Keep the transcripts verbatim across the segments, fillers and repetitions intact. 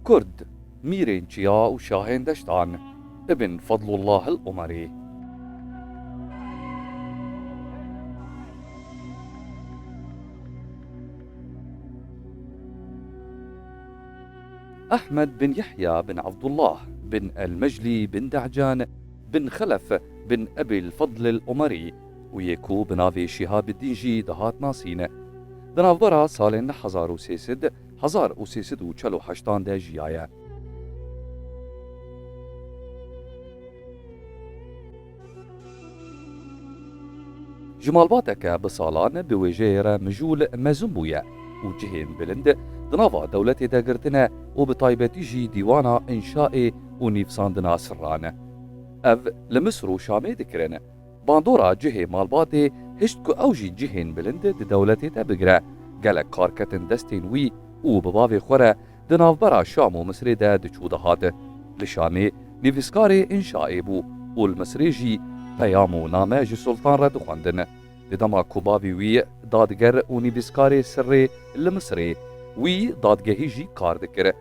Kurd, mîrên çiya û şahên deştan, Ibn Fadlullah el Umerî. Ehmed bin Yehya bin Abdullah bin el-Meclî bin Dehcan bin Xelef bin Ebil Fadl el Umerî û yê ku bi navê Şihabiddîn jî dihat nasîn. Di navbera salên hezar û sê sed, hezar û sê sed û çel û heşt de jiyaye. Ji malbateke bi salan bi wêjeyê re mijûl mezin bûye û cihên bilind di nava dewletê de girtine û bi taybetî jî dîwana înşaê û nivîsandina sirran. Ev li Misir û Şamê dikirin. Bandora cihê malbatê hişt ku ew jî cihên bilind di dewletê de bigire, gelek kar ketin destên wî û bi bavê xwe re di navbera Şam û Misirê de diçû dihat. Li Şamê nivîskarê înşaê bû û li Misirê jî peyam û name ji Sultan re dixwendin. Di dema ku bavê wî dadger û nivîskarê sirrê li Misirê, wî dadgehî jî kar dikir.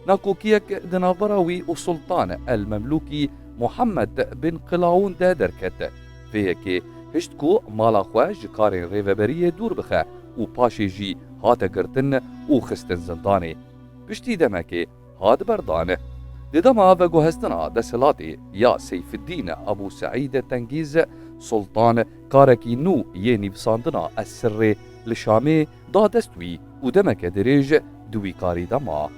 Nakokiyek di navbera wî û Sultan el-Memlûkî Muhammed bin Qilawûn de derket. Vê yekê hişt ku mala xwe ji karên rêveberiyê dûr bixe û paşê jî hate girtin û xistin zindanê. Piştî demekê hat berdan. Di dema veguhestina desthilatê ya Seyfiddîn Ebû Seîd Tengîz, Sultan karekî nû yê nivîsandina Es-Sirrê li Şamê da dest wî û demeke dirêj di wî karî de ma.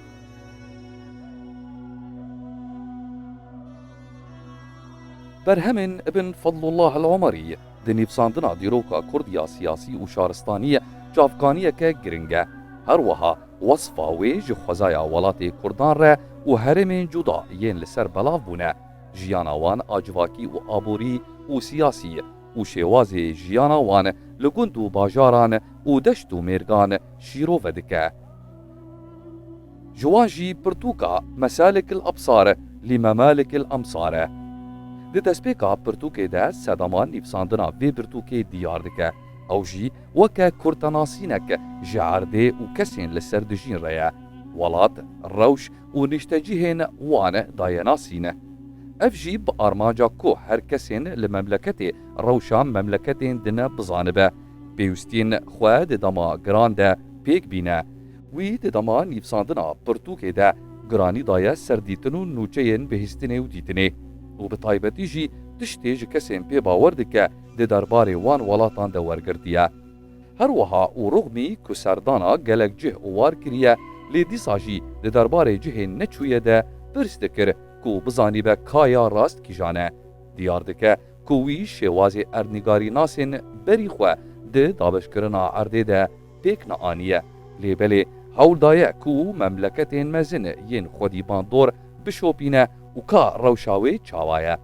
Berhemên Ibn Fadlullah el-Umerî di nivîsandina dîroka Kurd ya siyasî û şaristanî çavkaniyeke giring e. Her wiha wesfa wê ji xwezaya welatê Kurdan re û herêmên cuda yên li ser belav bûne, jiyana wan a civakî û aborî û siyasî û şêwazê jiyana wan li gund û bajaran û deşt û mêrgan şîrove dike. Ji wan jî pirtûka Mesalik el-Absar li Memalik el-Amsar e. Di destpêka pirtûkê de sedema nivîsandina vê pirtûkê diyar dike. Ew jî weke kurtenasînek ji erdê û kesên li ser dijîn re ye. Welat, rewş û niştecihên wan daye nasîn. Ev jî bi armanca ku her kesên li memleketê rewşa memleketên din bizanibe, pêwîstiyên xwe di dema giran de pêk bîne. Wî di dema nivîsandina pirtûkê de giranî daye ser dîtin û nûçeyên bihîstinê û dîtinê û bi taybetî jî tiştê ji kesên pê bawer dike di derbarê wan welatan de wergirtiye. Her wiha û rûxmî ku serdana gelek cih û war kiriye, lê dîsa jî di derbarê cihên neçûye de pirs dikir ku bizanîbe ka ya rast kîjan e. Diyar dike ku wî şêwazê erdnîgarînasên berî xwe di dabeşkirina erdê de pêk neaniye. Lê belê hewl daye ku memleketên mezin yên xwedî bandor bişopîne û ka rewşa wê çawa ye.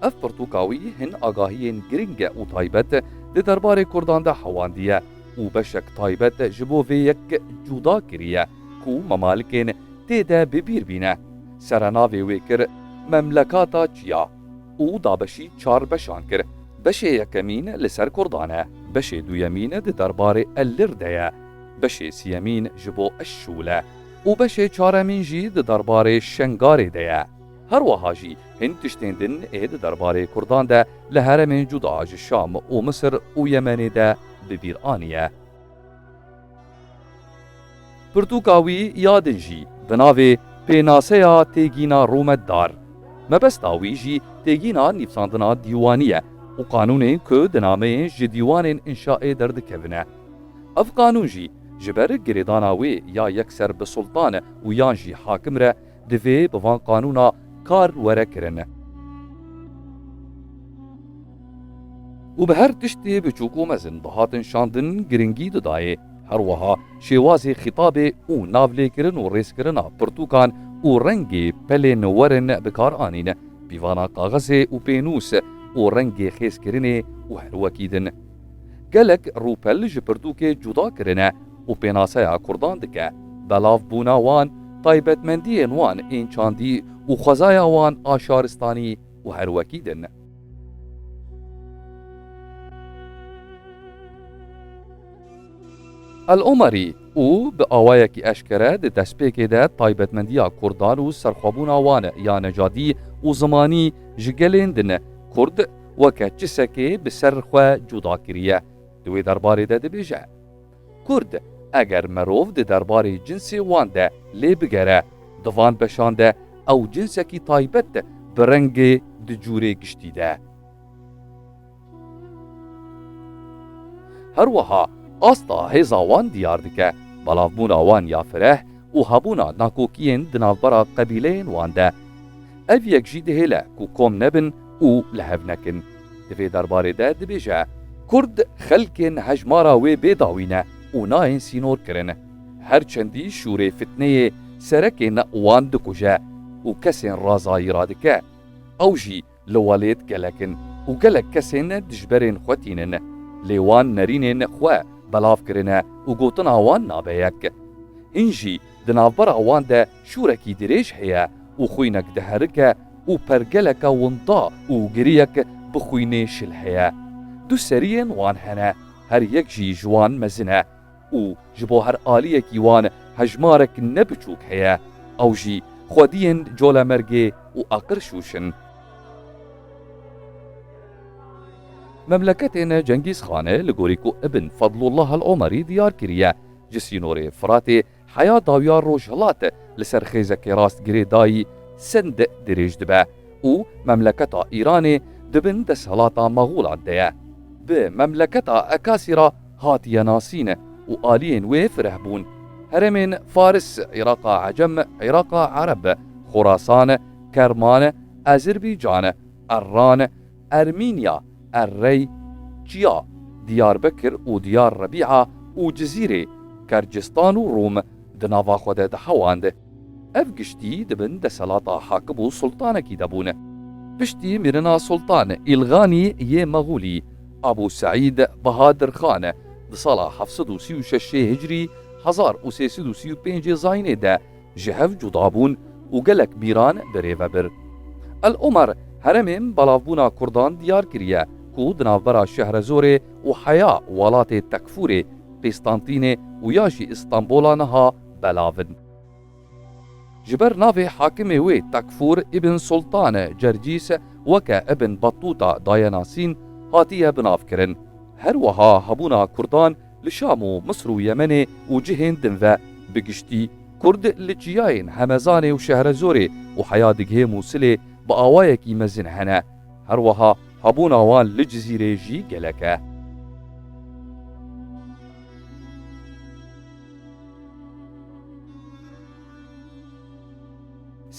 Ev pirtûka wî hin agahiyên giring e û taybet di derbarê Kurdan de hewandiye û beşek taybet ji bo vê yek cuda kiriye ku memalikên tê de bi bîr bîne. Serenavê wê kir Memlekata Çiya û dabeşî çar beşan kir. Beşê yekemîn li ser Kurdan e, beşê duyemîn di derbarê Elir de ye, beşê siyemîn ji bo Eşşûl e û beşê çaremîn jî di derbarê Şengarê de ye. Her wiha jî hin tiştên din ê di derbarê Kurdan de li herêmên cuda ji Şam û Misir û Yemenê de bi bîr aniye. Pirtûka wî ya din jî bi navê Pênaseya Têgîna Rûmetdar. Mebesta wî jî têgîna nivîsandina dîwanî ye û qanûnên ku di nameyên ji dîwanên înşaê derdikevine. Ev qanûn jî ji ber girêdana wê ya yekser bi sultan û yan jî hakim re divê bi van qanûna kar were kirin. Û bi her tiştê biçûk û mezin dihatin şandin, giringî didayê. Her wiha şêwazê xîtabê û navlêkirin û rêzkirina pirtûkan û rengê pelên werin bi kar anîn, pîvana kaxezê û pênûs û rengê xêzkirinê û her wekî din. Gelek rûpel ji pirtûkê cuda kirine û pênaseya Kurdan dike. Belavbûna wan, taybetmendiyên wan ên çandî û xwezaya wan a şaristanî û her wekî din. El-Omerî û bi awayekî eşkere di destpêkê de taybetmendiya kurdan û serxwebûna wan ya necadî û zimanî ji gelên din kurd weke çisekê bi ser xwe cuda kiriye. Di wê derbarê de dibêje, Kurd, eger merov di derbarê cinsê wan de lê bigere, di van beşan de ew cinsekî taybet bi rengê di cûrê giştî de. Her wiha asta hêza wan diyar dike, belavbûna wan ya fireh û hebûna nakokiyên di navbera qebîleyên wan de. Ev yek jî dihêle ku kom nebin û li hev nekin. Di vê derbarê de dibêje, Kurd xelkên hejmara wê bê dawî ne û nayên sînorkirin. Her çendî şûrê fitneyê serekên wan dikuje û kesên razayî radike. Ew jî li welêt gelek in û gelek kesên dijberên xwe tînin. Lê wan nerînên xwe belav kirine û gotina wan nabe yek. Hîn jî di navbera wan de şûrekî dirêj heye û xwînek diherike û pergeleke winda û giriyek bi xwînê şil heye. Du seriyên wan hene, her yek jî ji wan mezin e û ji bo her aliyekî wan hejmarek ne biçûk heye. Ew jî xwediyên colemergê û aqirşûş in. Memleketên Cengîz Xan, li gorî ku Ibn Fedlullah el-Omerî diyar kiriye, ji sînorê Firatê heya dawiya rojhilat li ser xêzekê rast girêdayî Sind dirêj dibe û memleketa Îranê di bin desthilata Maxûlan de ye. Bi memleketa Ekasî re hatiye nasîn û aliyên wê fireh bûn. Herêmên Faris, Îraqa Ecem, Îraqa Ereb, Xorasan, Kerman, Ezîrbîcan, Erran, Ermînya, Errey, Çiya, Diyarbekir û Diyar Rebîa û Cizîrê, Kercistan û Rûm di nava xwe de dihewand. Ev giştî di bin desthilata hakim û sultanekî de bûn. Piştî mirina Sultan Îlxanî yê Mexûlî, Abu Seîd Bahadir Xan di sala heft sed û sî û şeş Hicrî, hezar û sê sed û sî û pênc Zayînê de ji hev cuda bûn û gelek mîran bi rê ve bir. El Omer herêmên belavbûna kurdan diyar kiriye ku di navbera Şehrezorê û heya welatê Tekfûrê, Qîstantînê û ya jî Îstanbola niha belav in. Ji ber navê hakimê wê Tekfûr Ibn Sultan Cercîs weke Ibn Batûta daye nasîn, hatiye binavkirin. Her wiha hebûna kurdan li Şam û Misir û Yemenê û cihên din ve, bi giştî kurd li çiyayên Hemezanê û Şehrezorê û heya digihê Mûsilê bi awayekî mezin hene. Her wiha hebûna wan li Cizîrê jî gelek e.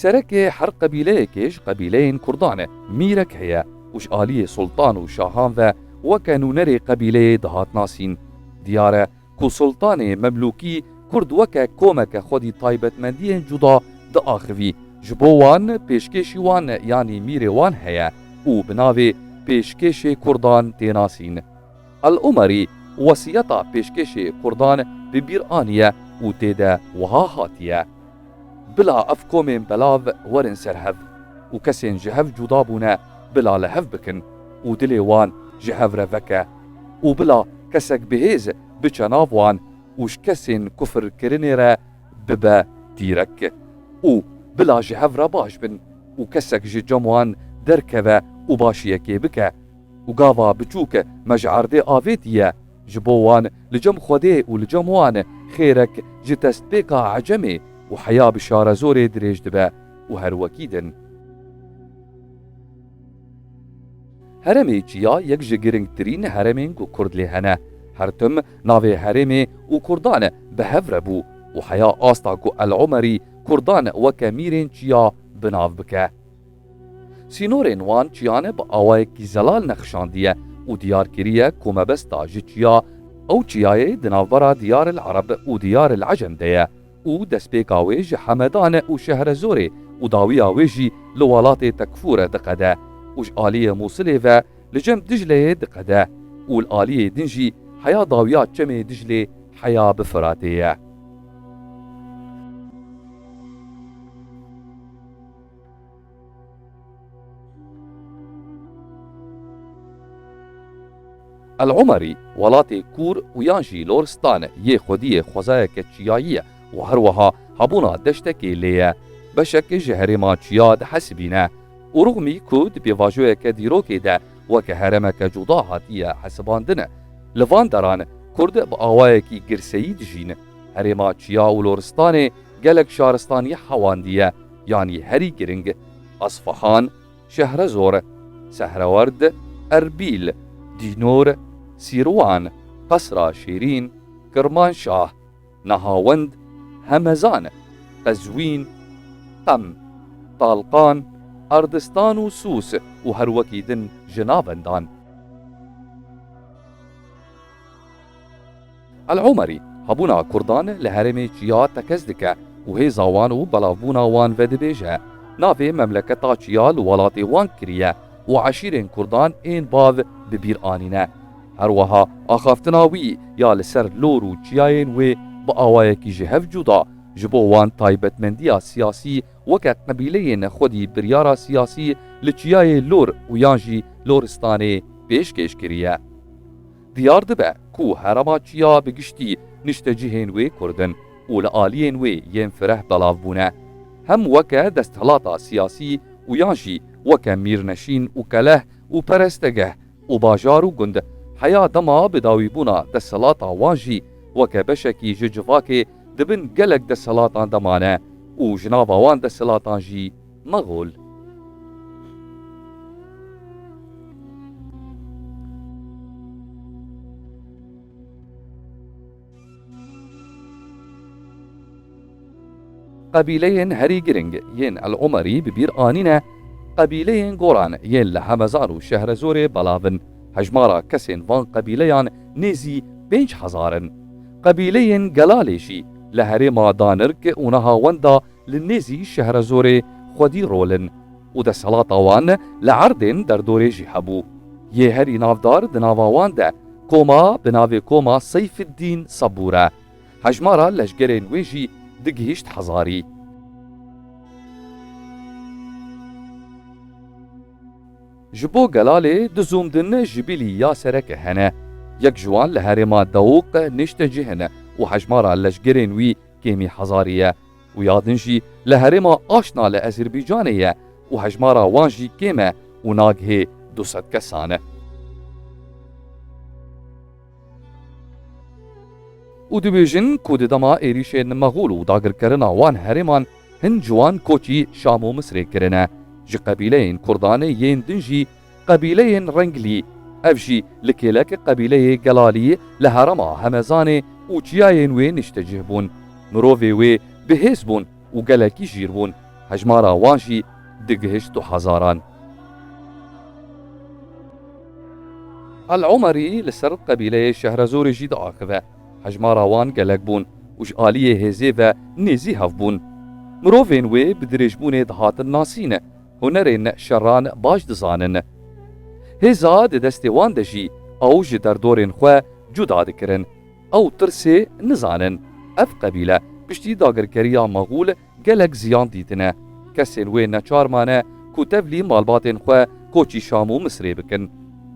Serekê her qebîleyekê ji qebîleyên kurdan e, mîrek heye û ji aliyê sultan û şahan ve weke nûnerê qebîleyê dihat nasîn. Diyar e ku sultanê Memlûkî kurd weke komeke xwedî taybetmendiyên cuda diaxivî. Ji bo wan pêşkêşî wan yanî mîrê wan heye û bi navê pêşkêşê kurdan tê nasîn. El Omerî wesiyeta pêşkêşê kurdan bi bîr aniye û tê de wiha hatiye, Bila ev komên belav werin ser hev û kesên ji hev cuda bûne bila li hev bikin û dilê wan ji hev re veke û bila kesek bihêz biçe nav wan û ji kesên kufirkirinê re bibe tîrek û bila ji hev re baş bin û kesek ji cem wan derkeve û başiyekê bike û gava biçûk me ji erdê avêtiye, ji bo wan li cem Xwedê û li cem wan xêrek ji destpêka Ecemê û heya bi Şarezorê dirêj dibe û her wekî din. Herêmê Çiya yek ji girîngtirîn herêmên ku kurd lê hene. Her tim navê herêmê û kurdan bi hev re bû û heya asta ku El Omerî kurdan weke mîrên Çiya bi nav bike. Sînorên wan çiyan bi awayekî zelal nexşandiye û diyar kiriye ku mebesta ji çiya ew çiyayê di navbera Diyar el Ereb û Diyar el Ecem de ye û destpêka wê ji Hemedan û Şehrezorê û dawiya wê jî li welatê Tekfûr diqede û ji aliyê Mûsilê ve li cem Dicleyê diqede û li aliyê din jî heya dawiya çemê Diclê heya bi Firatê ye. El-Umerî welatê kûr û yan jî Loristan yê xwediyê xwezayeke çiyayî ye û her wiha hebûna deştekê lê ye. Beşek ji herêma çiya dihesibîne. Urxumî ku di pêvajoyeke dîrokê de weke herêmeke cuda hatiye hesibandin, li van deran Kurd bi awayekî girseyî dijîn. Herêma çiya û Loristanê gelek şaristanî hewandiye, yanî herî giring, Asfahan, Şehrezor, Sehrewerd, Erbîl, Dînor, Sîrwan, Qesra Şêrîn, Kirmanşah, Nehawend, Hemezan, Qezwîn, Qem, Talqan, Erdistan û Sûs û her wekî din ji navendan. El-Umerî hebûna Kurdan li herêmê çiya tekez dike û hêza wan û belavbûna wan vedibêje. Navê memleketa çiya li welatê wan kiriye û eşîrên Kurdan ên bav bi bîr anîne. Her wiha axaftina wî ya li ser lor û çiyayên wê bi awayekî ji hev cuda, ji bo wan taybetmendiya siyasî weke qebîleyên xwedî biryara siyasî li çiyayê Lor û yan jî Loristanê pêşkêş kiriye. Diyar dibe ku herêma çiya bi giştî niştecihên wê Kurd in û li aliyên wê yên fireh belav bûne. Hem weke desthilata siyasî û yan jî weke mîrneşîn û keleh û perestegeh û bajar û gund, heya dema bidawîbûna desthilata wan jî weke beşekî ji civakê di bin gelek desthilatan de mane û ji nava wan desthilatan jî Mexol. Qebîleyên herî giring yên El-Umerî bi bîr anîne, qebîleyên Goran yên li Hemezan û Şehrezorê belav in. Hejmara kesên van qebîleyan nêzî pênc hezar in. Qebîleyên Gelalê jî li herêma Danirk û Nehawenda li nêzî Şehrezorê xwedî rol in û desthilata wan li erdên derdorê jî hebû. Yê herî navdar di nava wan de koma bi navê Koma Seyfiddîn Sebûr e. Hejmara leşgerên wê jî digihîşt hezarî. Ji bo Gelalê du zûm din ji bilî ya sereke hene. Yek ji wan li herêma Dewûq niştecih in û hejmara leşgerên wî kêmî hezarî ye û ya din jî li herêma Aşna li Ezerbaycanê ye û hejmara wan jî kêm e û nagihê du sed kesan e. Û dibêjin ku di dema êrîşên Mexûl û dagirkerina wan herêman hin ji wan koçî Şam û Misrê kirine. Ji qebîleyên Kurdan yên din jî qebîleyên Renglî, ev jî li kêlek qebîleyê Gelalî li herêma Hemezanê û çiyayên wê niştecih bûn. Mirovê wê bi hêz bûn û gelekî jîr bûn. Hejmara wan jî digihişt du hezaran. El-Umerî li ser qebîleyê Şehrezorê jî diaxive. Hejmara wan gelek bûn û ji aliyê hêzê ve nêzî hev bûn. Mirovên wê bi dirêjbûnê dihatin nasîn, hunerên şeran baş dizanin. Hêza di destê wan de jî ew ji derdorên xwe cuda dikirin. Ew tirsê nizanin. Ev qebîle piştî dagirkeriya Mexûl gelek ziyan dîtine. Kesên wê neçar mane ku tevlî malbatên xwe koçî Şam û Misrê bikin.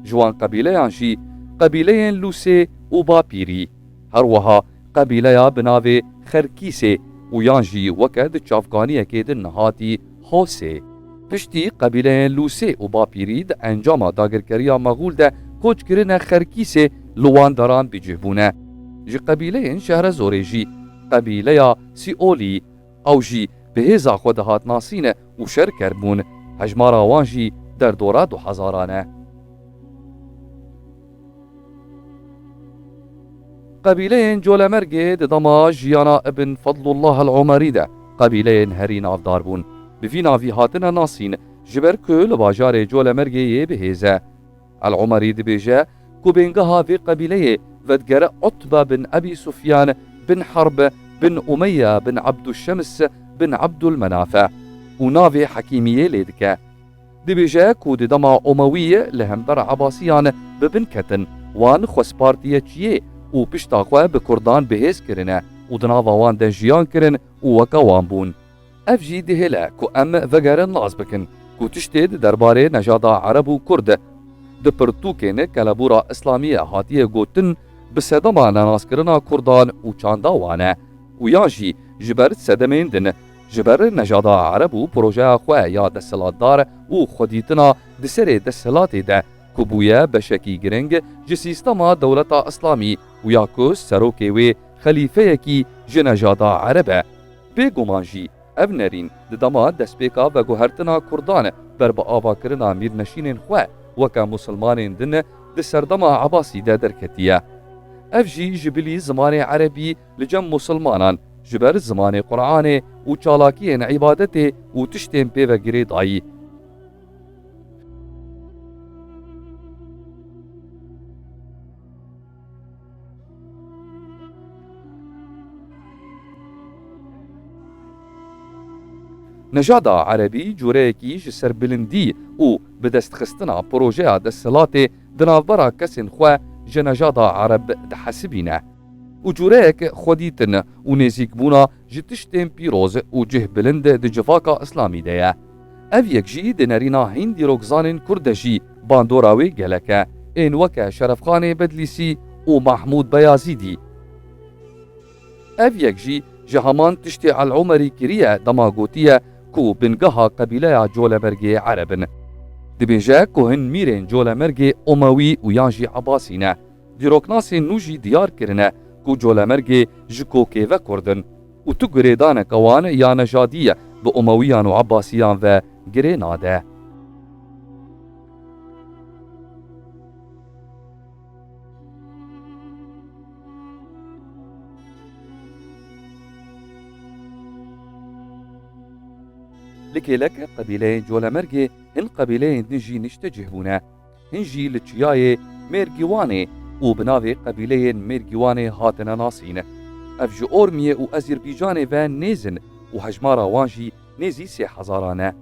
Ji wan qebîleyan jî qebîleyên Lûsê û Bapîrî, her wiha qebîleya bi navê Xerkîsê û yan jî weke di çavkaniyekê din hatî Hosê. Piştî qebîleyên Lûsê û Bapîrî di encama dagirkeriya Mexûl de koç kirine Xerkîsê, li wan deran bicih bûne. Ji qebîleyên Şehrezorê jî qebîleya Sîolî, ew jî bi hêza xwe dihat nasîne û şerker bûn. Hejmara wan jî derdora du hezaran e. Qebîleyên Colemergê di dema jiyana Ibn Fedlullah el-Umerî de qebîleyên herî navdar bûn. Bi vî navî hatine nasîn, ji ber ku li bajarê Colemergê yê bi hêz e. El-Umerî dibêje ku bêngeha vê qebîleyê vedigere Utbe bin Ebî Sufyan bin Herb bin Umeyye bin Ebduşşems bin Ebdulmenaf e û navê hekîmiyê lê dike. Dibêje ku di dema Umewî li hember Ebasiyan bi bin ketin, wan xwe spartiye çiyê û pişta xwe bi Kurdan bi hêz kirine û di nava wan de jiyan kirin û weke wan bûn. Ev jî dihêle ku em vegerin nas bikin ku tiştê di derbarê nejada Ereb û Kurd Di pirtûkên kelebûra îslamî ye hatiye gotin, bi sedema nenaskirina kurdan û çanda wan e û yan jî ji ber sedemên din, ji ber nejada ereb û projeya xwe ya desthilatdar û xwedîtina di serê desthilatê de ku bûye beşekî giring ji sîstema dewleta îslamî û ya ku serokê wê xelîfeyekî ji nejada ereb e. Bêguman jî ev nerîn di dema destpêka veguhertina kurdan ber bi avakirina mîrneşînên xwe weke musilmanên din di serdema Ebasî de derketiye. Ev jî ji bilî zimanê erebî li cem musilmanan ji ber zimanê Quranê û çalakiyên îbadetê û tiştên pê ve girêdayî. Nejada erebî cureyekî ji serbilindî û bi destxistina projeya desthilatê di navbera kesên xwe ji nejada ereb dihesibîne û cureyek xwedîtin û nêzîkbûna ji tiştên pîroz û cih bilind di civaka îslamî de ye. Ev yek jî di nerîna hîn dîrokzanên kurd de jî bandora wê gelek e, ên weke Şerefxanê Bedlîsî û Mahmûd Beyazîdî. Ev yek jî ji heman tiştê El Omerî kiriye dema gotiye ku bingeha qebîleya Colemergê ereb in. Dibêje ku hin mîrên Colemergê Omewî û yan jî Ebasî ne. Dîroknasên nû jî diyar kirine ku Colemergê ji kokê ve kurd in û tu girêdaneke wan ya nejadî ye bi Omewiyan û Ebasiyan ve girê nade. Li kêlek qebîleyên Colemergê hin qebîleyên din jî niştecih bûne. Hin jî li çiyayê Mêrgîwanê û bi navê qebîleyên Mêrgîwanê hatine nasîn. Ev ji Ormiyê û Ezîrbîcanê ve nêz in û hejmara wan jî nêzî sê hezaran e.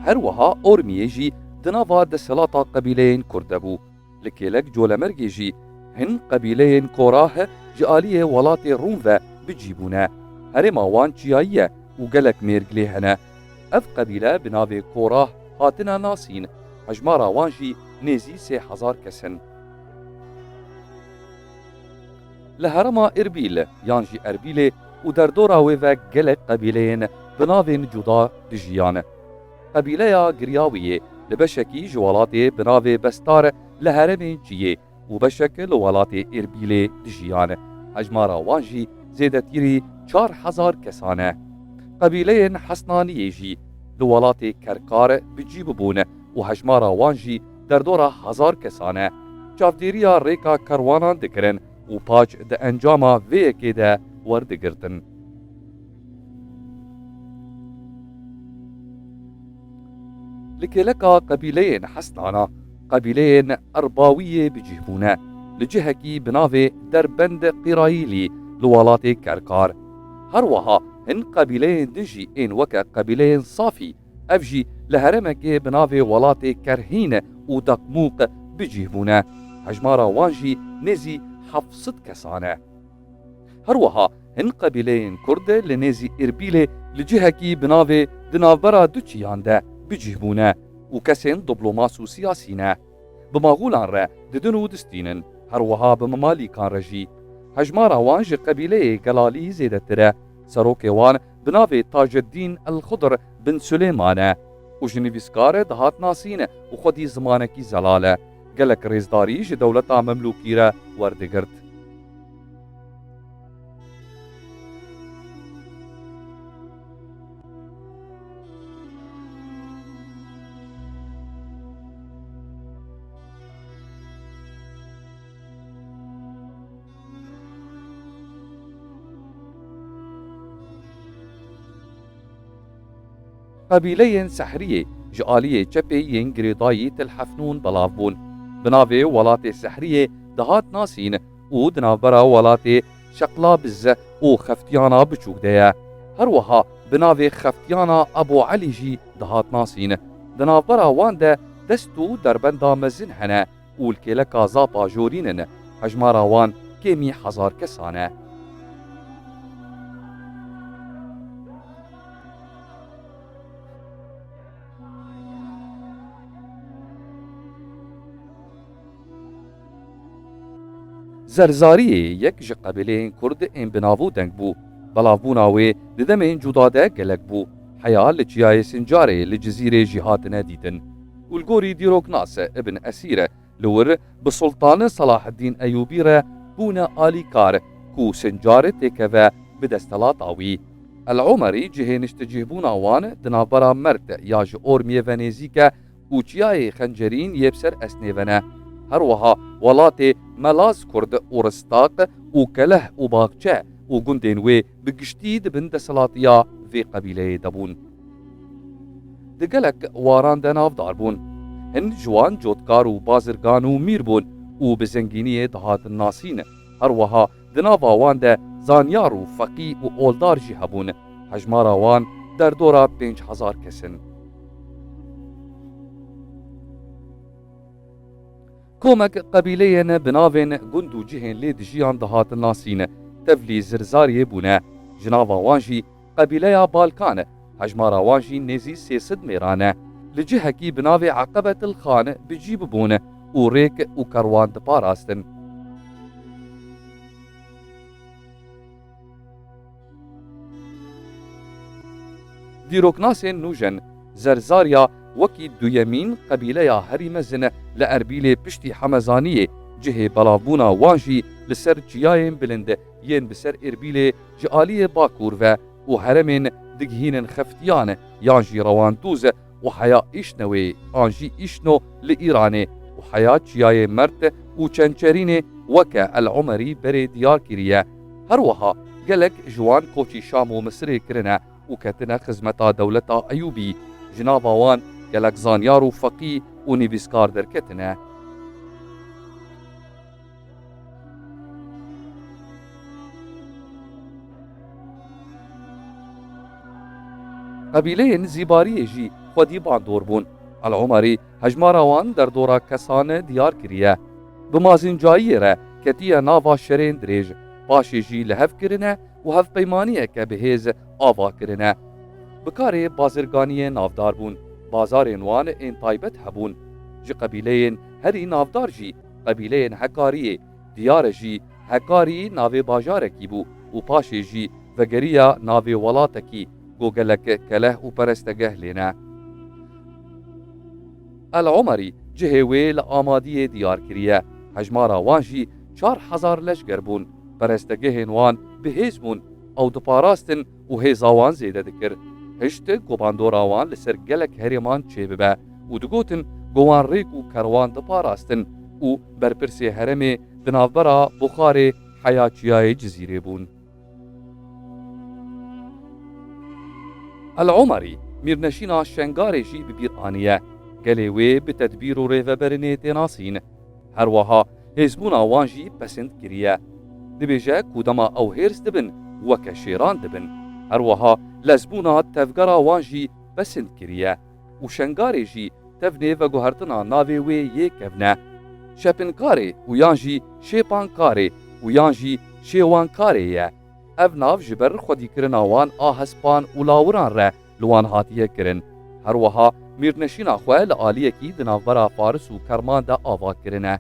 Her wiha Ormiyê jî di nava desthilata qebîleyên Kurd de bû. Li kêlek Colemergê jî hin qebîleyên Korah ji aliyê welatê Rûm ve bi cî bûne. Herêma wan çiyayî ye û gelek mêrg lê hene. Ev qebîle bi navê Korah hatine nasîn, hejmara wan jî nêzî sê hezar kes in. Li herêma Îrbîl yan jî Erbîlê û derdora wê ve gelek qebîleyên bi navên cuda dijiyan. Qebîleya Giryawiyê li beşekî ji welatê bi navê Bestar li herêmê Çiyê û beşek li welatê Îrbîlê dijiyan. Hejmara wan jî zêdetirî çar hezar kesan e. Qebîleyên Hesnaniyê jî li welatê Kerkar bi cî bibûn û hejmara wan jî derdora hezar kesan e. Çavdêriya rêka kerwanan dikirin û paç di encama vê yekê de werdigirtin. Li kêleka qebîleyên Hesnana, qebîleyên Erbawiyê bi cih bûne, li cihekî bi navê Derbend Qîrayîlî li welatê Kerkar. Her wiha hin qebîleyên din jî ên weke qebîleyên Safî, ev jî li herêmekê bi navê welatê Kerhîn û Deqmûq bi cih bûne. Hejmara wan jî nêzî heft sed kesan e. Her wiha hin qebîleyên Kurd li nêzî Îrbîlê li cihekî bi navê di navbera du çiyan de bi cih bûne û kesên diplomas û siyasî ne. Bi Maxûlan re didin û distînin, her wiha bi Memalîkan re jî. Hejmara wan ji qebîleyê Gelalî zêdetir e. Serokê wan bi navê Taceddîn El Xidr bin Sulêman e û ji nivîskar dihat nasîn û xwedî zimanekî zelal e. Gelek rêzdarî ji dewleta Memlûkî re werdigirt. Qebîleyên Sehriyê ji aliyê çepê yên girêdayî Til Hefnûn belav bûn. Bi navê Welatê Sehriyê dihat nasîn û di navbera welatê Şeqlabiz û Xeftiyana Biçûk de ye. Her wiha bi navê Xeftiyana Ebû Elî jî dihat nasîn. Di navbera wan de dest û derbenda mezin hene û li kêleka Zapa Jorîn in, hejmara wan kêmî hezar kesan e. Zerzariyê yek ji qebîleyên Kurd ên bi nav û deng bû. Belavbûna wê di demên cuda de gelek bû. Heya li çiyayê Sincarê li Cizîrê jî hatine dîtin. Û li gorî dîroknas Ibn Esîr, li wir bi Sultan Selaheddîn Eyûbî re bûne alîkar ku Sincar têkeve bi desthilata wî. El Omerî cihê niştecihbûna wan di navbera Mert ya ji Ormiyê ve nêzîk e û çiyayê Xencerîn yê bi ser Esnê ve ne. Her wiha welatê Melaz Kurd û Ristaq û Keleh û Baxçe û gundên wê bi giştî di bin desthilatiya vê qebîleyê de bûn. Di gelek waran de navdar bûn. Hin ji wan cotkar û bazirgan û mîr bûn û bi zengîniyê dihatin nasîn. Her wiha di nava wan de zanyar û feqî û oldar jî hebûn. Hejmara wan derdora pênc hezar kes in. Komek qebîleyên bi navên gund û cihên lê dijiyan dihatin nasîn, tevlî Zirzariyê bûne. Ji nava wan jî qebîleya Balkan e, hejmara wan jî nêzî sê sed mêran e. Li cihekî bi navê Eqebetil Xan bi cî bibûn û rêk û kerwan diparastin. Dîroknasên nûjen Zerzariya wekî duyemîn qebîleya herî mezin li Erbîlê piştî Hemezaniyê cihê belavbûna wan jî li ser çiyayên bilind yên bi ser Erbîlê ji aliyê bakur ve û heremên digihînin Xeftiyan yan jî Rewandûz û heya Îşnewê an jî Îşno li Îranê û heya çiyayê Mert û Çençerînê weke El Omerî berê diyar kiriye. Her wiha gelek ji wan koçî Şam û Misirê kirine û ketine xizmeta dewleta Eyûbî. Ji nava wan gelek zanyar û feqî û nivîskar derketine. Qebîleyên Zîbariyê jî xwedî bandor bûn. El Omerî hejmara wan derdora kesan diyar kiriye. Bi mazîncayiyê re ketiye nava şerên dirêj, paşê jî li hev kirine û hevpeymaniyeke bi hêz ava kirine. Bi karê bazirganiyê navdar bûn, bazarên wan ên taybet hebûn. Ji qebîleyên herî navdar jî qebîleyên Hekariyê, Diyare jî Hekarî navê bajarekî bû û paşê jî vegeriya navê welatekî, ku gelek keleh û perestegeh lê ne. El Omerî cihê wê li Amadiyê diyar kiriye. Hejmara wan jî çar hezar leşger bûn. Perestegehên wan bi hêz bûn. Ew diparastin û hêza wan zêde dikir. Hişt ku bandora wan li ser gelek herêman çêbibe û digotin ku wan rêk û kerwan diparastin û berpirsê herêmê di navbera Buxarê heya çiyayê Cizîrê bûn. El Omerî mîrneşîna Şengarê jî bi bîr aniye. Gelê wê bi tedbîr û rêveberinê tê nasîn. Her wiha hêzbûna wan jî pesind kiriye. Dibêje ku dema ew hêrs dibin, weke şêran dibin. Her wiha lezbûna tevgera wan jî pesind kiriye û Şengarê jî tevnê veguhertina navê wê yê kevne. Şepinkarê û yan jî Şêpankarê û yan jî Şêwankarê ye. Ev nav ji ber xwedîkirina wan a hespan û lawiran re li wan hatiye kirin. Her wiha mîrneşîna xwe li aliyekî di navbera Faris û Kerman de ava kirine.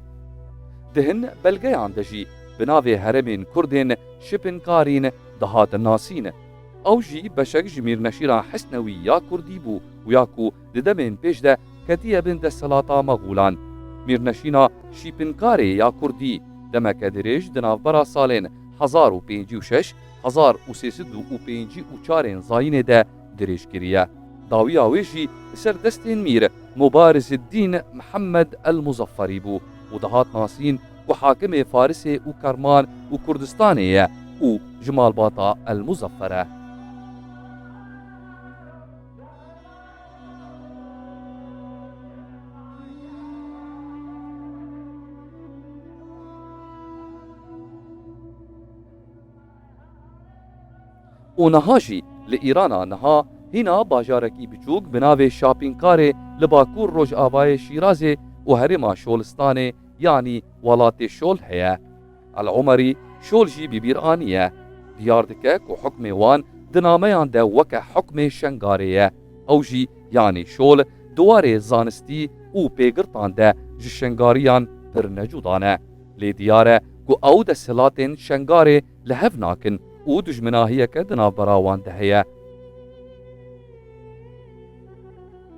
Di hin belgeyan de jî bi navê herêmên Kurdên Şipinkarîn dihatin nasîn. Ew jî beşek ji mîrneşîna Hisnewî ya Kurdî bû û ya ku di demên pêş de ketiye bin desthilata Mexûlan. Mîrneşîna Şîpinkarê ya Kurdî demeke dirêj di navbera salên hezar û pêncî û şeş, hezar û sê sed û pêncî û çar ên zayînê de dirêj kiriye. Dawiya wê jî li ser destên mîr Mubariziddîn Mihemed el Muzafferî bû û dihat nasîn ku hakimê Farisê û Kerman û Kurdistanê ye û ji malbata el Muzaffer e. Û niha jî li Îrana niha hîna bajarekî biçûk bi navê Şapînkarê li bakur rojavayê Şîrazê û herêma Şolistanê, yanî welatê Şol heye. El Omerî Şol jî bi bîr aniye. Diyar dike ku hukmê wan di nameyan de weke hukmê Şengarê ye. Ew jî, yanî Şol, di warê zanistî û pêgirtan de ji Şengariyan pir necuda ne. Lê diyar e ku ew desthilatên Şengarê li hev nakin û dijminahiyeke di navbera wan de heye.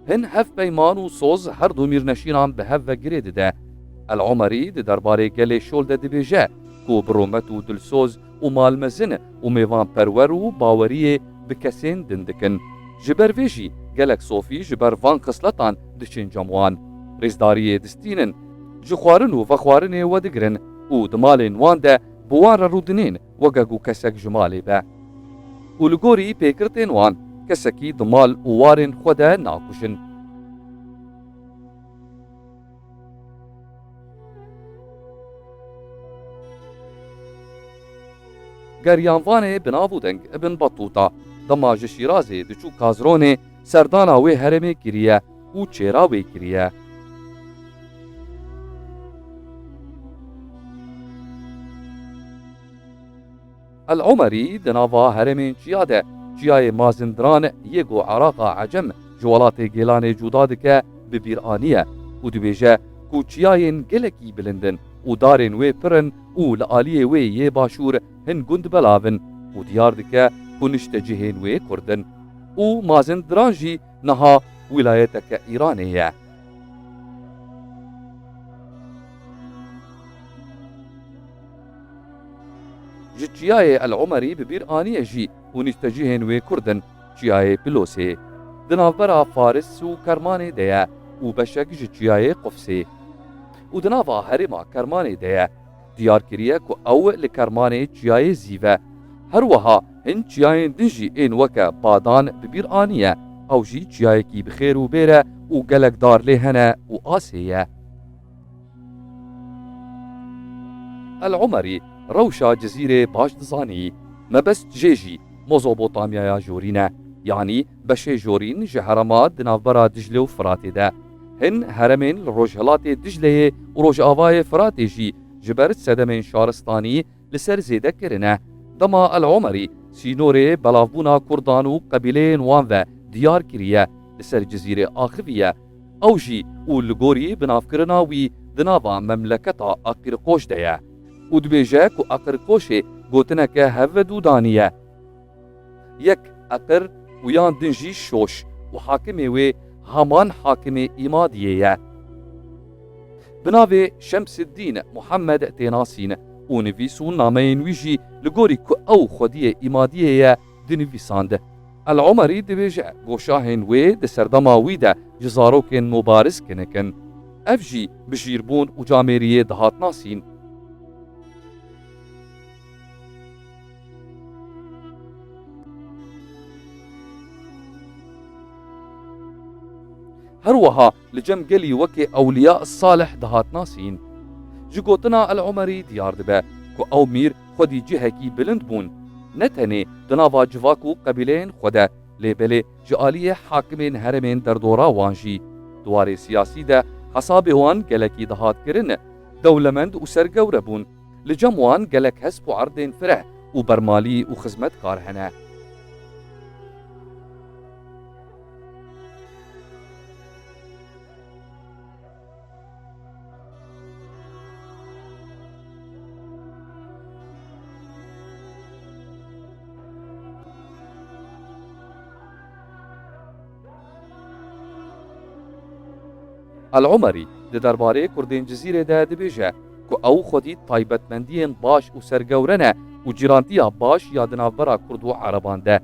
Hin hevpeyman û soz her du mîrneşînan bi hev ve girê dide. El Omerî di derbarê gelê şol de dibêje ku bi rûmet û dilsoz û malmezin û mêvanperwer û baweriyê bi kesên din dikin. Ji ber vê jî gelek sofî ji ber van xisletan diçin cem wan. Rêzdariyê distînin, ji xwarin û vexwarinê wedigirin û di malên wan de bi wan re rûdinên weke ku kesek ji malê be. Û li gorî pêkirtên wan, kesekî di mal û warên xwe de nakujin. Geriyanvanê bi nav û deng Ibn Batûta, dema ji Şîrazê diçû Kazronê, serdana wê herêmê kiriye û çêra wê kiriye. El Omerî di nava herêmên çiya de çiyayê Mazindiran yê ku Iraqa Ecem ji welatê Gêlanê cuda dike bi bîr aniye û dibêje ku çiyayên gelekî bilind in û darên wê pir in û li aliyê wê yê başûr hin gund belav in û diyar dike ku niştecihên wê Kurd in û Mazindiran jî niha wîlayeteke Îranê ye. Ji çiyayê El Omerî bi bîr aniye jî û nîştecihên wê Kurd in, çiyayê Pilosê. Di navbera Faris û Kermanê de ye û beşek ji çiyayê Qufsê. Û di nava herêma Kermanê de ye. Diyar kiriye ku ew li Kermanê çiyayê Zîv e. Her wiha hin çiyayên din jî ên weke Badan bi bîr aniye. Ew jî çiyayekî bi xêr û bêr e û gelek dar lê hene û asê ye. El Omerî rewşa Cizîrê baş dizanî. Mebest jê jî Mozopotamyaya jorîn e, yanî beşê jorîn ji herema di navbera Diclê û Firatê de. Hin heremên li rojhilatê Dicleyê û rojavayê Firatê jî ji ber sedemên şaristanî li ser zêde kirine. Dema El Omerî sînorê belavbûna Kurdan û qebîleyên wan ve diyar kiriye, li ser Cizîrê axiviye. Ew jî û li gorî binavkirina wî di nava memleketa Eqîrqoş de ye û dibêje ku Eqîrqoşê gotineke hev ve dû daniye. Yek Eqir û yan din jî Şoş û hakimê wê Haman hakimê Îmadiyê ye. Bi navê Şemsiddîn Muhammed tê nasîn û nivîs û nameyên wî jî li gorî ku ew xwediyê Îmadiyê ye, dinivîsand. El Omerî dibêje, goşahên wê di serdema wî de ji zarokên mubariz kinik in. Ev jî bi jîrbûn û camêriyê dihat nasîn. Her wiha li cem gelî wekî ewliya salih dihat nasîn. Ji gotina El Omerî diyar dibe ku ew mîr xwedî cihekî bilind bûn, ne tenê di nava civak û qebîleyên xwe de, lê belê ji aliyê hakimên herêmên derdora wan jî. Di warê siyasî de hesabê wan gelekî dihat kirin, dewlemend û sergewre bûn. Li cem wan gelek hesp û erdên fireh û bermalî û xizmetkar hene. El Omerî di derbarê Kurdên Cizîrê de dibêje ku ew xwedî taybetmendiyên baş û sergewre ne û cîrantiya baş ya di navbera Kurd û Ereban de.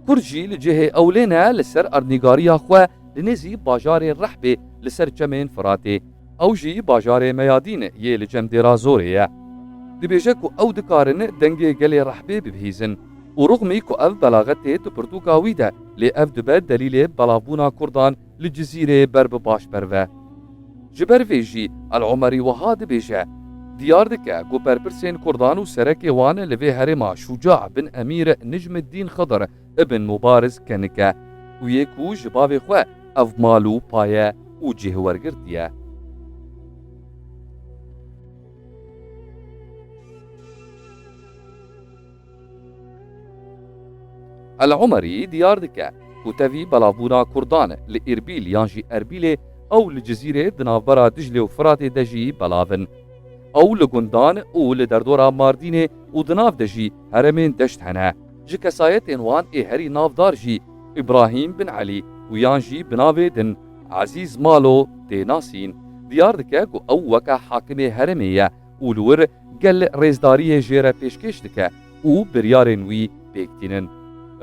Kurd jî li cihê ewlê ne li ser erdnîgariya xwe li nêzî bajarê Rehbê li ser çemên Firatê. Ew jî bajarê Meyadîn yê li cem Dêra Zorê ye. Dibêje ku ew dikarin dengê gelê Rehbê bibihîzin û rixmî ku ev belaxetê di pirtûka wî de, lê ev dibe delîlê belavbûna Kurdan li Cizîrê ber bi baş berve. Ji ber vê jî El Omerî wiha dibêje, diyar dike ku berpirsên Kurdan û serekê wan li vê herêma Şuca bin Emîr Nicmiddîn Xidir ibn Mubariz kenik e û yê ku ji bavê xwe ev mal û paye û cih wergirtiye. El Omerî diyar dike ku tevî belavbûna Kurdan li Îrbîl yan jî Erbîlê ew li Cizîrê di navbera Diclê û Firatê de jî belav in. Ew li gundan û li derdora Mardînê û di nav de jî herêmên deşt hene. Ji kesayetên wan ê herî navdar jî Îbrahîm bin Elî û yan jî bi navê din Ezîz Malo tê nasîn. Diyar dike ku ew weke hakimê herêmê ye û li wir gel rêzdariyê jê re pêşkêş dike û biryarên wî pêk tînin.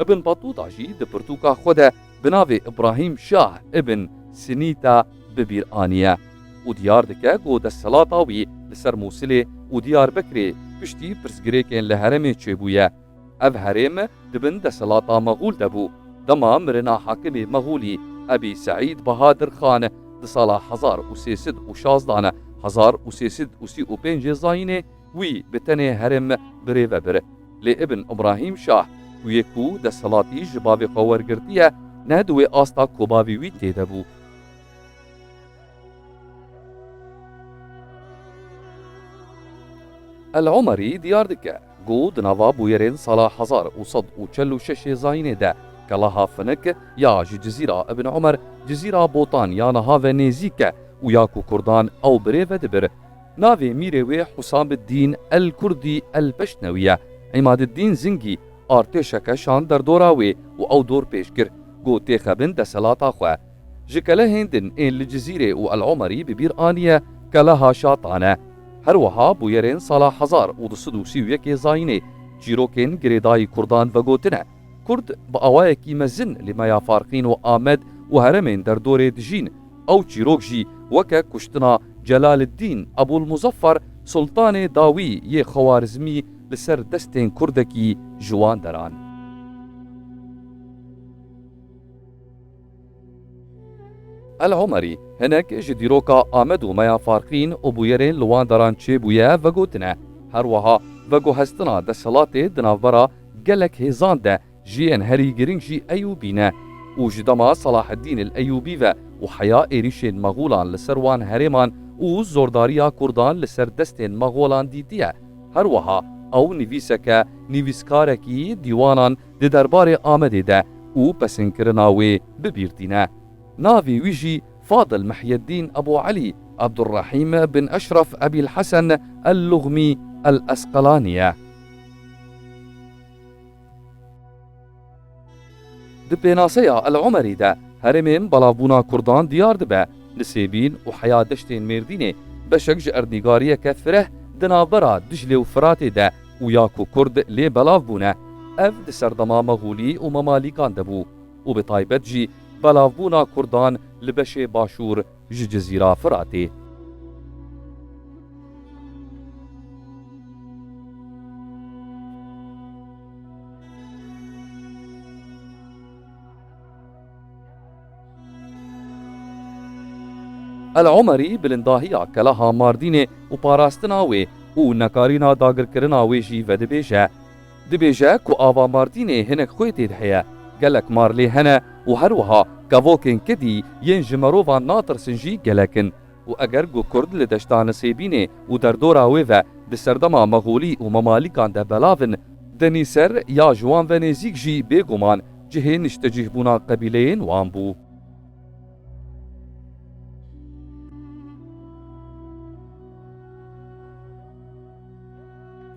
Ibn Batûta jî di pirtûka xwe de bi navê Îbrahîm Şah ibn Sinîta bi bîr aniye û diyar dike ku desthilata wî li ser Mûsilê û Diyarbekirê piştî pirsgirêkên li herêmê çêbûye. Ev herêm di bin desthilata Mexûl de bû. Dema mirina hakimê Mexûlî Ebî Seîd Bahadir Xan di sala hezar û sê sed û şazdan hezar û sê sed û sî û pêncê zayînê wî bi tenê herêm birêve bir. Lê Ibn Îbrahîm Şah û yê ku desthilatî ji bavê xwe wergirtiye, ne di wê asta ku bavê wî tê de bû. El Omerî diyar dike ku di nava bûyerên sala hezar û sed û çel û şeş zayînê de keleha Finik ya ji Cizîra Ibn Omer, Cizîra Botan ya niha ve nêzîk e û ya ku Kurdan ew birêve dibir. Navê mîrê wê Husameddîn el-Kurdî el-Peştnewî ye. Îmadiddîn Zingî artêşeke şand derdora wê û ew dor pêş kir ku têxebin desthilata xwe. Ji kelehên din ên li Cizîrê û El Omerî bi bîr aniye keleha Şatan e. Her wiha bûyerên sala hezar û du sed û sî û yekê zayînê çîrokên girêdayî Kurdan vegotine. Kurd bi awayekî mezin li Meya Farqîn û Amed û herêmên derdorê dijîn. Ew çîrok jî weke kuştina Celaleddîn Ebûl Muzeffer, Sultanê dawî yê Xewarizmî li ser destên Kurdekî ji wan deran. El Omerî hinek ji dîroka Amed û Meya Farqîn û bûyerên li wan deran çêbûye vegotine. Her wiha veguhestina desthilatê di navbera gelek hêzan de ji yên herî girîng jî Eyûbî ne û ji dema Selaheddîn el Eyûbî ve û heya êrîşên Mexûlan li ser wan herêman û zordariya Kurdan li ser destên Mexolan dîtiye. Her wiha ew nivîseke, nivîskarekî dîwanan di derbarê Amedê de û pesînkirina wê bi bîr tîne. Navê wî jî Fadil Mihyeddîn Ebû Elî Ebdurrehîm bin Eşref Ebîl Hesen el-Luxmî el-Esqelanî ye. Di pênaseya El Omerî de herêmên belavbûna Kurdan diyar dibe. Nisêbîn û heya deştên Mêrdînê beşek ji erdnîgariyeke fireh di navbera Diclê û Firatê de û ya ku Kurd lê belav bûne. Ev di serdema Mexûlî û Memalîkan de bû û bi taybet jî belavbûna Kurdan li beşê başûr ji Cizîra Firatê. El Omerî bilindahiya keleha Mardînê û parastina wê û nekarîna dagirkirina wê jî vedibêje. Dibêje ku ava Mardînê hinek xwê tê de heye, gelek mar lê hene û her wiha kevokên kedî yên ji merovan natirsin jî gelek in. Û eger ku Kurd li deşta Nisêbînê û derdora wê ve di serdema Mexolî û Memalîkan de belav in, Denîser ya ji wan ve nêzîk jî bêguman cihê niştecîhbûna qebîleyên wan bû.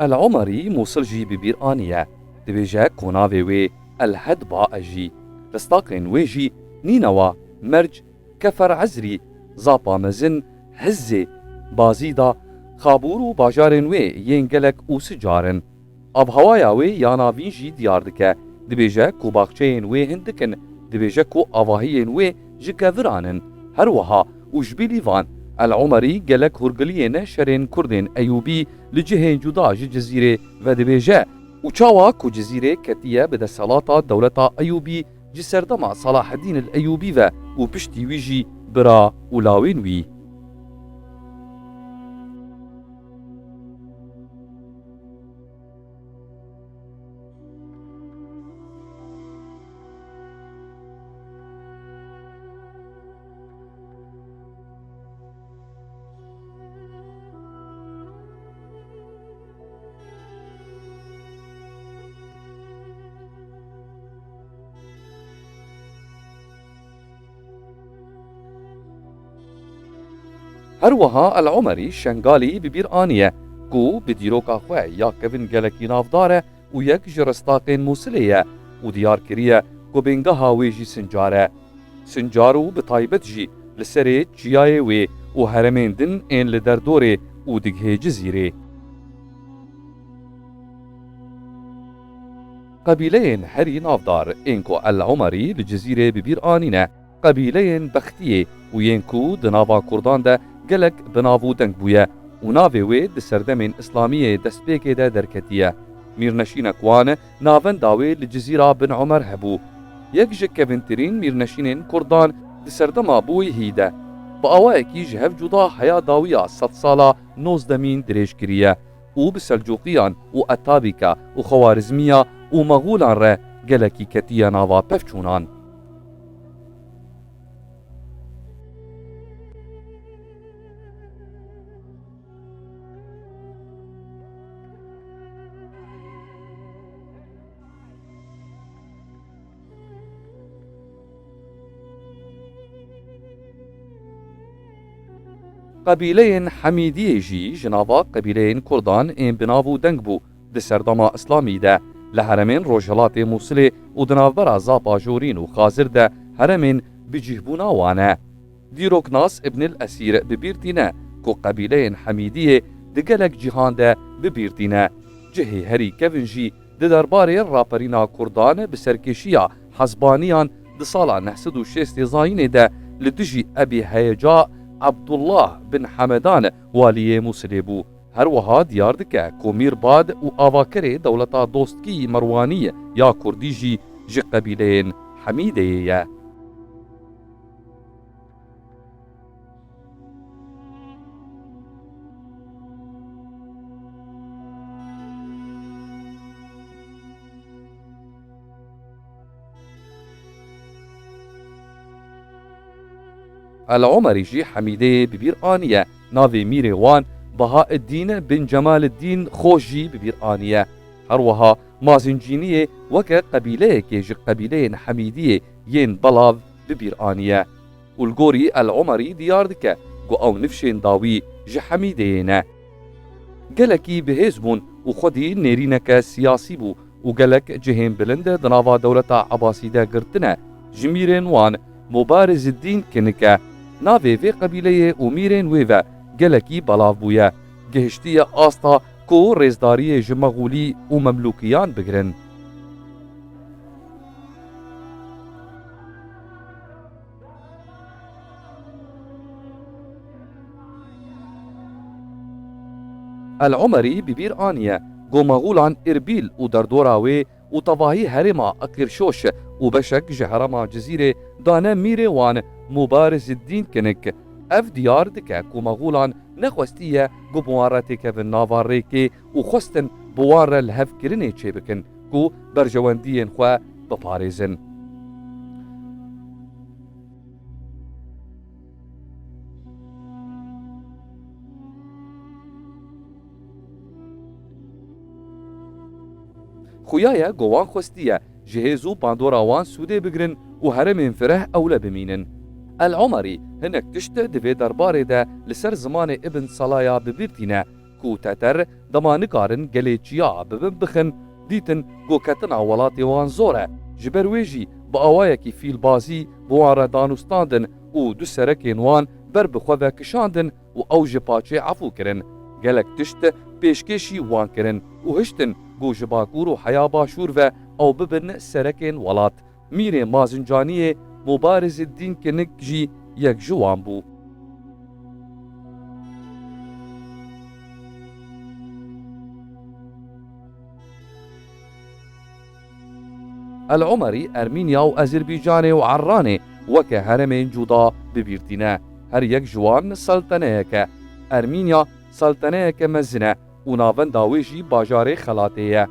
El Omerî Mûsil jî bi bîr aniye. Dibêje ku navê wê El Hedba e jî. Listaqên wê jî Nînewa, Merc, Kefer Ezrî, Zapa Mezin, Hizzê, Bazîda, Xabûr û bajarên wê yên gelek û sicar in. Avhewaya wê ya navîn jî diyar dike. Dibêje ku baxçeyên wê hindik in. Dibêje ku avahiyên wê ji keviran in. Her wiha û ji bilî van, El Omerî gelek hûrgiliyên şerên Kurdên Eyûbî li cihên cuda ji Cizîrê vedibêje û çawa ku Cizîrê ketiye bi desthilata dewleta Eyûbî ji serdema Selaheddîn el Eyûbî ve û piştî wî jî bira û lawên wî. Her wiha El Omerî Şengalî bi bîr aniye ku bi dîroka xwe ya kevin gelekî navdar e û yek ji ristaqên Mûsilê ye û diyar kiriye ku bingeha wê jî Sincar e. Sincar û bi taybet jî li serê çiyayê wê û heremên din ên li derdorê û digihê Cizîrê. Qebîleyên herî navdar ên ku El Omerî li Cizîrê bi bîr anîne, qebîleyên Bextiyê û yên ku di nava Kurdan de gelek bi nav û deng bûye û navê wê di serdemên Îslamiyê destpêkê de derketiye. Mîrneşînek wan navenda wê li Cizîra Bin Omer hebû. Yek ji kevintirîn mîrneşînên Kurdan di serdema Bûyhî de bi awayekî ji hev cuda heya dawiya sedsala nozdemîn dirêj kiriye û bi Selcuqiyan û Etabîka û Xewarizmiya û Mexûlan re gelekî ketiye nava pevçûnan. Qebîleyên Hemîdiyê jî ji nava qebîleyên Kurdan ên bi nav û deng bû. Di serdema Îslamî de li heremên rojhilatê Mûsilê û di navbera Zapa Jorîn û Xazir de heremên bicîhbûna wan e. Dîroknas Ibnil Esîr bi bîr tîne ku qebîleyên Hemîdiyê di gelek cîhan de bi bîr tîne. Cihê herî kevin jî di derbarê raperîna Kurdan bi serkêşiya Hezbaniyan di sala neh sed û şêstê zayînê de li dijî Ebî Heyeca Ebdullah bin Hemedan waliyê Mûsilê bû. Her wiha diyar dike ku Mîr Bad û avakerê dewleta dostkî Merwanî ya Kurdî jî ji qebîleyên Hemîdeyê ye. El Omerî jî Hemîdeyê bi bîr aniye. Navê mîrê wan Bahaeddîn bin Cemaleddîn Xoş jî bi bîr aniye. Her wiha Mazincîniyê weke qebîleyekê ji qebîleyên Hemîdiyê yên belav bi bîr aniye. Û li gorî El Omerî diyar dike ku ew nifşên dawî ji Hemîdeyê ne. Gelekî bihêz bûn û xwedî nêrîneke siyasî bû û gelek cihên bilind di nava dewleta Ebasî de girtine. Ji mîrên wan Mubariziddîn Kinik e. Navê vê qebîleyê û mîrên wê ve gelekî belav bûye. Gihiştiye asta ku rêzdariyê ji Mexûlî û Memlûkiyan bigirin. El Omerî bi bîr aniye ku Mexûlan Îrbîl û derdora wê û tevahî herêma Eqîrşoş û beşek ji herêma Cizîrê dane mîrê wan Mubariziddîn Kinik. Ev diyar dike ku Mexûlan nexwestiye ku bi wan re têkevin nava rêkê û xwestin bi wan re lihevkirinê çêbikin ku berjewendiyên xwe biparêzin. Xuya ye ku wan xwestiye ji hêz û bandora wan sûdê bigirin û herêmên fireh ewle bimînin. El Omerî hinek tişt di vê derbarê de li ser zimanê Ibn Salaya bi bîr tîne. Ku Teter dema nikarin gelê çiya bibin bixin, dîtin ku ketina welatê wan zor e. Ji ber wê jî bi awayekî fîlbazî bi wan re danûstandin û du serekên wan ber bi xwe ve kişandin û ew ji paçê efû kirin. Gelek tişt pêşkêşî wan kirin û hiştin ku ji Bakur û heya Başûr ve ew bibin serekên welat. Mîrê Mazincaniyê Mubariziddîn Kinik jî yek ji wan bû. El Omerî Ermînya û Ezîrbîcanê û Erranê weke herêmên cuda bi bîr tîne. Her yek ji wan selteneyek e. Ermînya selteneyeke mezin e û navenda wê jî bajarê Xelatê ye.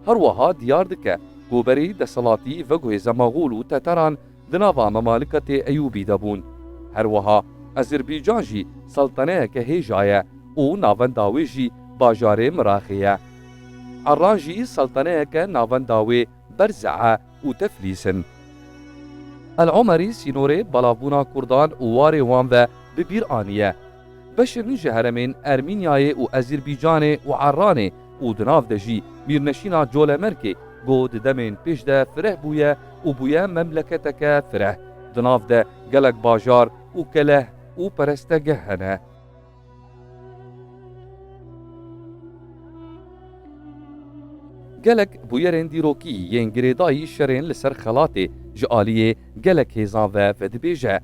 Her wiha diyar dike ku berî desthilatî veguhêze Mexûl û Teteran di nava Memaliketê Eyûbî de bûn. Her wiha Ezîrbîcan jî selteneyeke hêja ye û navenda wê jî bajarê Miraxê ye. Erran jî selteneyeke navenda wê berze e û Teflîs in. El Omerî sînorê belavbûna Kurdan û warê wan ve bi bîr aniye. Beşin ji heremên Ermînyayê û Ezîrbîcanê û Erranê û di nav de jî mîrneşîna Colemêrgê ku di demên pêş de fireh bûye û bûye memleketeke fireh. Di nav de gelek bajar û keleh û perestegeh hene. Gelek bûyerên dîrokî yên girêdayî şerên li ser xelatê ji aliyê gelek hêzan ve vedibêje.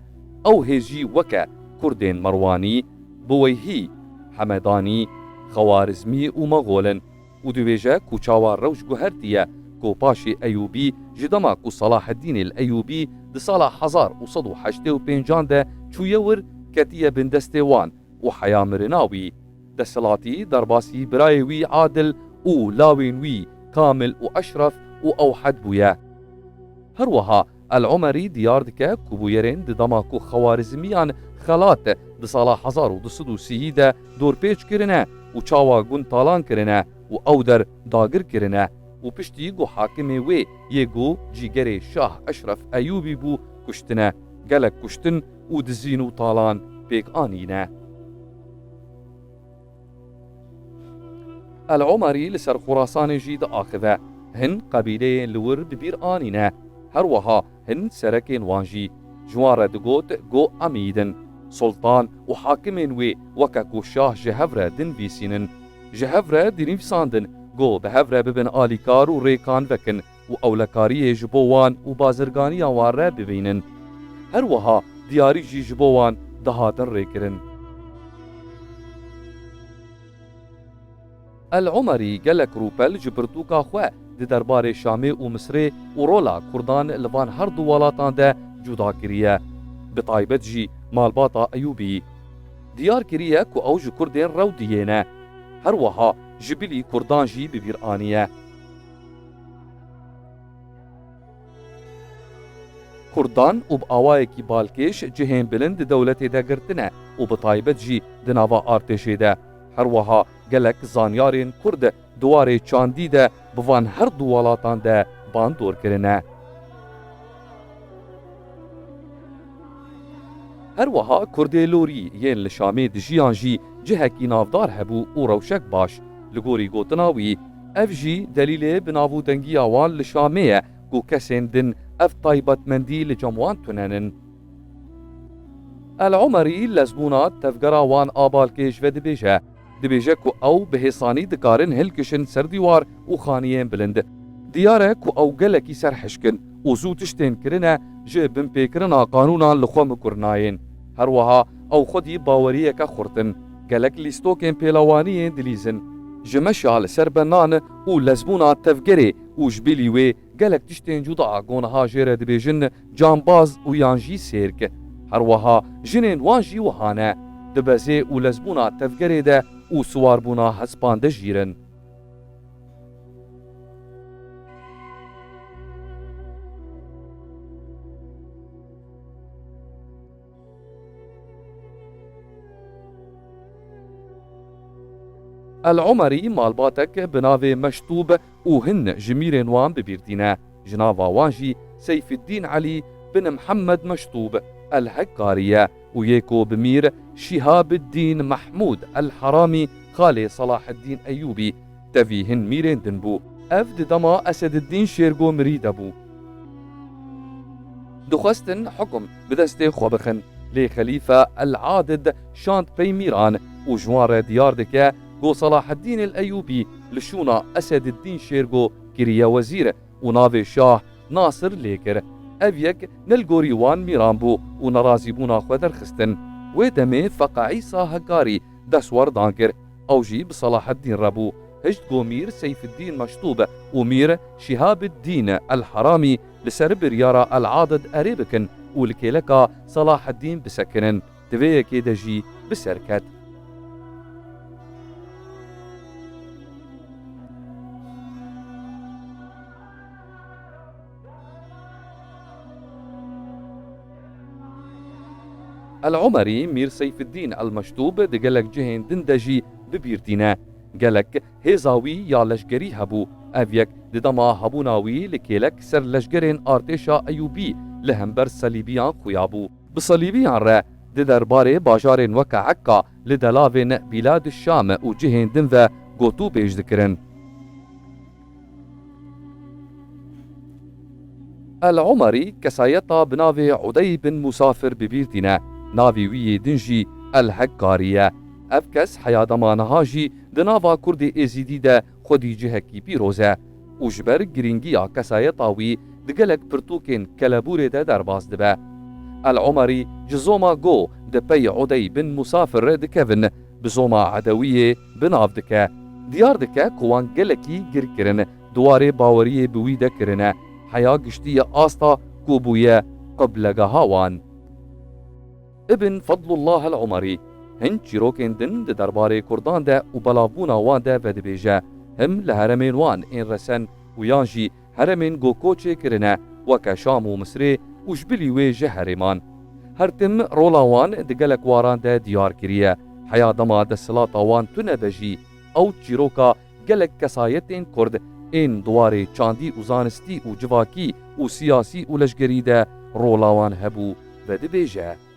Ew hêz jî weke Kurdên Merwanî, Biweyhî, Hemedanî, Xewarizmî û Mexol in û dibêje ku çawa rewş guhertiye ku paşê Eyûbî, ji dema ku Selaheddînê li Eyûbî di sala hezar û sed û heştê û pêncan de çûye wir, ketiye bin destê wan û heya mirina wî, desthilatî derbasî birayê wî Adil û lawên wî Kamil û Eşref û Ewhed bûye. Her wiha El Omerî diyar dike ku bûyerên di dema ku Xewarizmiyan xelat di sala hezar û du sed û sî de dorpêç kirine û çawa gund talan kirine û ew der dagir kirine û piştî ku hakimê wê yê ku cîgerê Şah Eşref Eyûbî bû kuştine, gelek kuştin û dizîn û talan pêk anîne. El Omerî li ser Xurasanê jî diaxive. Hin qebîleyên li wir bi bîr anîne. Her wiha hin serekên wan jî. Ji wan re digot ku Emîd in. Sultan û hakimên wê weke ku şah ji hev re dinivîsînin. Ji hev re dinivîsandin ku bi hev re bibin alîkar û rêkan vekin û ewlekariyê ji bo wan û bazirganiya wan re bibînin. Her wiha diyarî jî ji bo wan dihatin rêkirin. El Omerî gelek rûpel ji pirtûka xwe di derbarê Şamê û Misirê û rola Kurdan li van her du welatan de cuda kiriye. Bi taybet jî malbata Eyûbî. Diyar kiriye ku ew ji Kurdên Rewdiyê ne. Her wiha ji bilî Kurdan jî bi bîr aniye. Kurdan û bi awayekî balkêş cihên bilind di dewletê de girtine û bi taybet jî di nava artêşê de. Her wiha gelek zanyarên Kurd di warê çandî de bi van her du welatan de bandor kirine. Her wiha Kurdê Lorî yên li Şamê dijiyan jî cihekî navdar hebû û rewşek baş. Li gorî gotina wî, ev jî delîlê binavûdengiya wan li Şamê ye ku kesên din ev taybetmendî li cem wan tune nin. El Omerî lezbûna tevgera wan a balkêş vedibêje. Dibêje ku ew bi hêsanî dikarin hilkişin ser dîwar û xaniyên bilind. Diyar e ku ew gelekî serhişk in û zû tiştên kirine ji binpêkirina qanûnan li xwe mikur nayên. Her wiha ew xwedî baweriyeke xurt in. Gelek lîstokên pêlewaniyên dilîz in. Ji meşa li ser benan û lezbûna tevgerê û ji bilî wê gelek tiştên cuda ku niha jê re dibêjin cambaz û yan jî sêrk. Her wiha jinên wan jî wiha ne. Di bezê û lezbûna tevgerê de û siwarbûna hespan de jîr in. El Omerî malbatek bi navê Meştûb û hin ji mîrên wan bi bîr tîne. Ji nava wan jî Seyfiddîn Elî bin Mihemed Meştûb El Hekkarî ye û yê ku bi mîr Şîhabiddîn Mehmûd El Heramî xalê Selaheddîn Eyûbî tevî hin mîrên din bû. Ev di dema Esediddîn Şêrgo mirî de bû. Dixwestin hukum bi destê xwe bixin. Lê Xelîfe El Adid şand pey mîran û ji wan re diyar dike ku Selaheddîn El Eyûbî li şûna Esediddîn Şêrgo kiriye wezîr û navê şah Nasir lê kir. Ev yek ne li gorî wan mîran bû û nerazîbûna xwe derxistin. Wê demê Feqe Îsa Hekarî destwerdan kir. Ew jî bi Selaheddîn re bû. Hişt ku Mîr Seyfiddîn Meştûb û Mîr Şîhabiddîn El Heramî li ser biryara El Adid erê bikin û li kêleka Selaheddîn bisekinin. Di vê yekê de jî bi ser ket. El Omerî Mîr Seyfiddîn El Meştûb di gelek cihên din de jî bi bîr tîne. Gelek hêza wî ya leşgerî hebû. Ev yek di dema hebûna wî li kêlek ser leşgerên artêşa Eyûbî li hember Selîbiyan xuya bû. Bi Selîbiyan re di derbarê bajarên weke Ekka li delavên Bîlad Şam û cihên din ve gotûbêj dikirin. El Umerî kesayeta bi navê Udey bin Musafir bi bîr tîne, navê wî yê din jî El Hekkarî ye. Ev kes heya dema niha jî di nava Kurdê Êzîdî de xwedî cihekî pîroz e û ji ber girîngiya kesayeta wî di gelek pirtûkên kelebûrê de derbas dibe. El Umerî ji zoma Go di pey Udey bin Musafir re dikevin, bi zoma Edewiyê bi nav dike. Diyar dike ku wan gelekî gir kirin, di warê baweriyê bi wî de kirine, heya giştî ya asta ku bûye qiblegeha wan. Ibn Fadlullah el Umerî hin çîrokên din di derbarê Kurdan de û belavbûna wan de vedibêje, him li heremên wan ên resen û yan jî heremên ku koçê kirine, weke Şam û Misrê û ji bilî wê ji herêman. Her tim rola wan di gelek waran de diyar kiriye. Heya dema desthilata wan tune be jî, ew çîroka gelek kesayetên Kurd ên di warê çandî û zanistî û civakî û siyasî û leşgerî de rola wan hebû, vedibêje.